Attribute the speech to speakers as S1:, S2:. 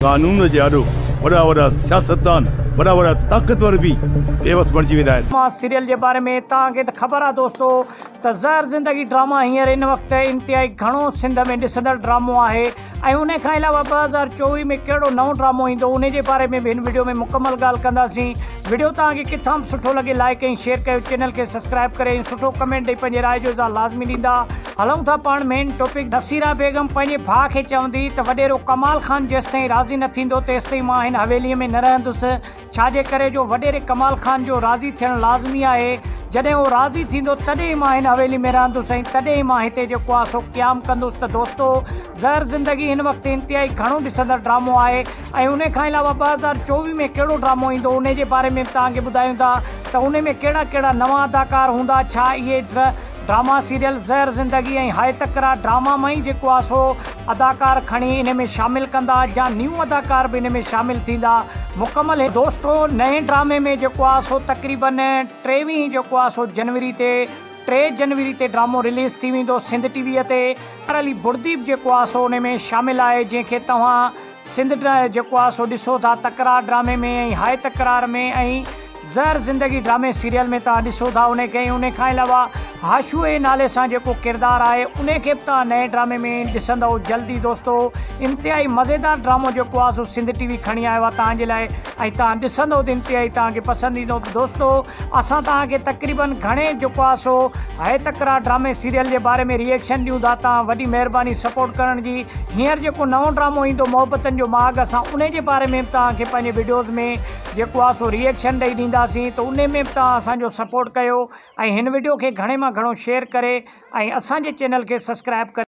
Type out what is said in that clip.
S1: قانون جي آڏو وڏا وڏا سياستدان، وڏا وڏا طاقتور به بيوس بڻجي ويندا آهن.
S2: ڊراما سيريل جي باري ۾ توهان کي ته خبر آ دوستو ته زهر زندگي ڊراما هينئر هن وقت انتهائي گهڻو سنڌ ۾ ڏسندڙ ڊرامو آهي ۽ انهي کان علاوه 2024 ۾ ڪهڙو نئون ڊرامو ايندو انهي جي باري ۾ به هن وڊيو ۾ مڪمل ڳالهه ڪنداسين وڊيو توهان کي ڪٿان به سٺو لڳي لائيڪ ۽ شيئر ڪيو چينل کي سبسڪرائب ڪري ۽ سٺو ڪمينٽ ڏئي پنهنجي راء جو اظهار لازمي ڏيندا هلون ٿا پاڻ مين ٽاپڪ. نصيره بيگم پنهنجي ڀاء کي چوندي ته وڏيرو ڪمال خان جيستائين راضي نه ٿيندو تيستائين مان هن حويليء ۾ نه رهندس ڇا جي ڪري جو وڏيري ڪمال خان جو راضي ٿيڻ لازمي آهي جڏهن هو راضي ٿيندو تڏهن ئي مان هن حويلي ۾ رهندس ۽ تڏهن ئي مان هتي جيڪو آهي سو قيام ڪندس ته دوستو زهر زندگي هن وقت انتهائي گهڻو ڏسندڙ ڊرامو آهي ۽ انهي کان علاوه 2024 ۾ ڪهڙو ڊرامو ايندو انهي جي باري ۾ به توهان کي ٻڌايون ٿا ته انهي ۾ ڪهڙا ڪهڙا نوان اداڪار هوندا ڇا اهي ڊراما سيريل زهر زندگي ۽ هاء تڪرار ڊراما مان ئي جيڪو آ سو اداڪار کڻي انهي ۾ شامل ڪندا يا نيون اداڪار به انهي ۾ شامل ٿيندا مڪمل دوستو نئين ڊرامي ۾ جيڪو آ سو تقريبن ٽيويهين جيڪو آ سو جنوري تي ٽي جنوري تي ڊرامو رليز ٿي ويندو سنڌ ٽي وي تي علي بڙديپ جيڪو آ سو انهي ۾ شامل آهي جنهن کي توهان سنڌ جيڪو آ سو ڏسو ٿا تڪرار ڊرامي ۾ ۽ هاء تڪرار ۾ ۽ زهر زندگي ڊرامي سيريل ۾ توهان ڏسو ٿا انهي کي ۽ انهي کان علاوه هاشو جي نالي سان جيڪو ڪردار آهي انهي کي به توهان نئين ڊرامي ۾ ڏسندؤ جلدي دوستو انتهائي مزيدار ڊرامو جيڪو آهي سو سنڌ ٽي وي کڻي آيو آهي توهان جي لاء ۽ توهان ڏسندؤ ته انتهائي توهان کي پسند ايندو ته دوستو اسان توهان کي تقريبن گهڻي جيڪو آهي سو هاء تڪرار ڊرامي سيريل جي باري ۾ ريئيڪشن ڏيون ٿا توهان وڏي مهرباني سپورٽ ڪرڻ جي هينئر جيڪو نئون ڊرامو ايندو محبتن جو ماڳ اسان انهي جي باري ۾ به توهان کي پنهنجي وڊيوز ۾ جيڪو آ سو ريئيڪشن ڏئي ڏينداسين ته انهي ۾ به توهان اسان جو سپورٽ ڪيو ۽ هن وڊيو کي گهڻي مان گهڻو شيئر ڪري ۽ اسان جي چينل کي سبسڪرائب ڪري.